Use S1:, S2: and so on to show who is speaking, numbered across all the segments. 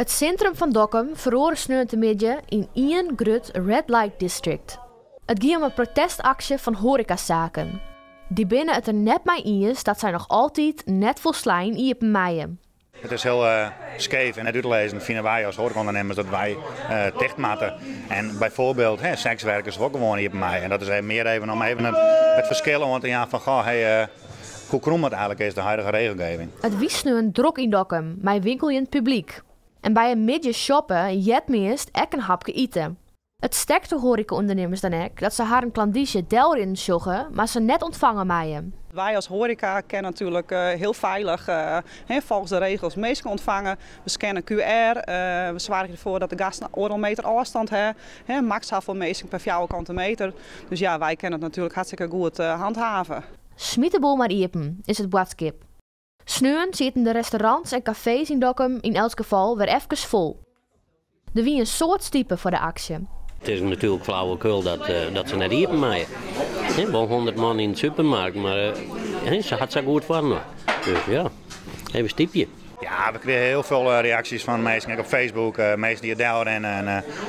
S1: It sintrum fan Dokkum feroare sneontemiddei yn ien grut red light district. It gie om in protestaksje fan hoarekasaken. Dy binne it der net mei iens dat sy noch altyd net folslein iepen meie.
S2: It is hiel skeef en net út te lizzen, fine wy as hoarekaûndernimmers, dat wy ticht moatte. En byfoarbyld, sekswerkers wol gewoan iepen meie. En dat is mear even om even it ferskil oan te jaan fan goh, hey, hoe krûm it eigenlik is, de huidige regelgeving.
S1: It wie sneon drok yn Dokkum mei winkeljend publyk. En by in middei shoppe heart meast ek in hapke ite. It stekt de hoareka-ûndernimmers dan ek dat se harren klandyzje delrinnen sjogge, mar se net ûntfange meie.
S3: Wy as hoareka kinne natuerlik hiel feilich volgens de regels minsken ûntfange. We scanne QR, we soargje derfoar dat de gasten oardel meter ôfstân ha, maks safolle minsken per fjouwerkante meter. Dus ja, wy kinne it natuerlik hartstikke goed handhave.
S1: Smyt de boel mar iepen, is it boadskip. Sneon sieten de restaurants en kafees yn Dokkum yn elts gefal wer efkes fol. Der wie in soad stipe foar de aksje.
S4: It is natuerlik flauwekul dat se net iepen meie. Wol 100 man yn de supermarkt, mar se hat sa goed foarinoar. Dus ja, even stypje.
S2: Ja, we krigen hiel folle reaksjes fan minsken, ek op Facebook, minsken dy't delrinne. En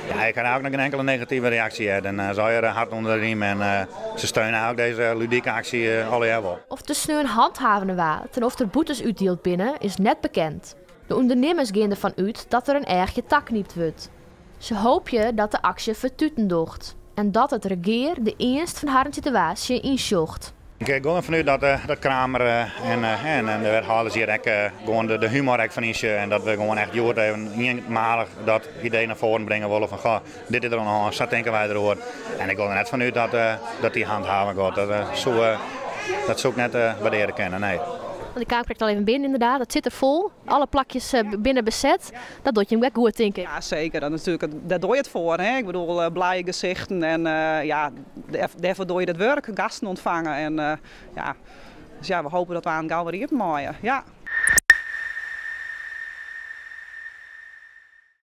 S2: ja, ik ha eigenlik noch gjin inkelde negative reaksje heard. En se allegear hart ûnder de riem en se steune eigenlik dizze ludike aksje allegear wol.
S1: Oft der sneon hanthavene waard en oft der boetes útdield binne, is net bekend. De ûndernimmers gean derfan út dat der in eachje taknypt wurdt. Se hoopje dat de aksje fertuten docht en dat it regear de earnst fan harren situaasje ynsjocht.
S2: Ik gean derfan út dat Kramer en de wethâlders hjir ek gewoan de humor ek fan ynsjogge en dat we gewoan echt hjoed even ienmalich dat idee nei foaren bringe wolle fan goh, dit is der oan de hân, sa tinke wy deroer. En ik gean der net fan út dat dy handhaving komt. Dat soe ik net waardearje kinne, nee.
S1: Want ik kaam krekt al even binnen ynderdaad, it sit der fol. Alle plakjes binne beset. Dat docht jim ek goed, tink ik.
S3: Ja, seker. Dat natuerlik, dêr dogge je it foar. Hè? Ik bedoel, blije gesichten en ja, dêrfoar dogge je dat wurk, gasten ûntfange. En ja, dus ja, we hoopje dat we oan gau wer iepen meie. Ja.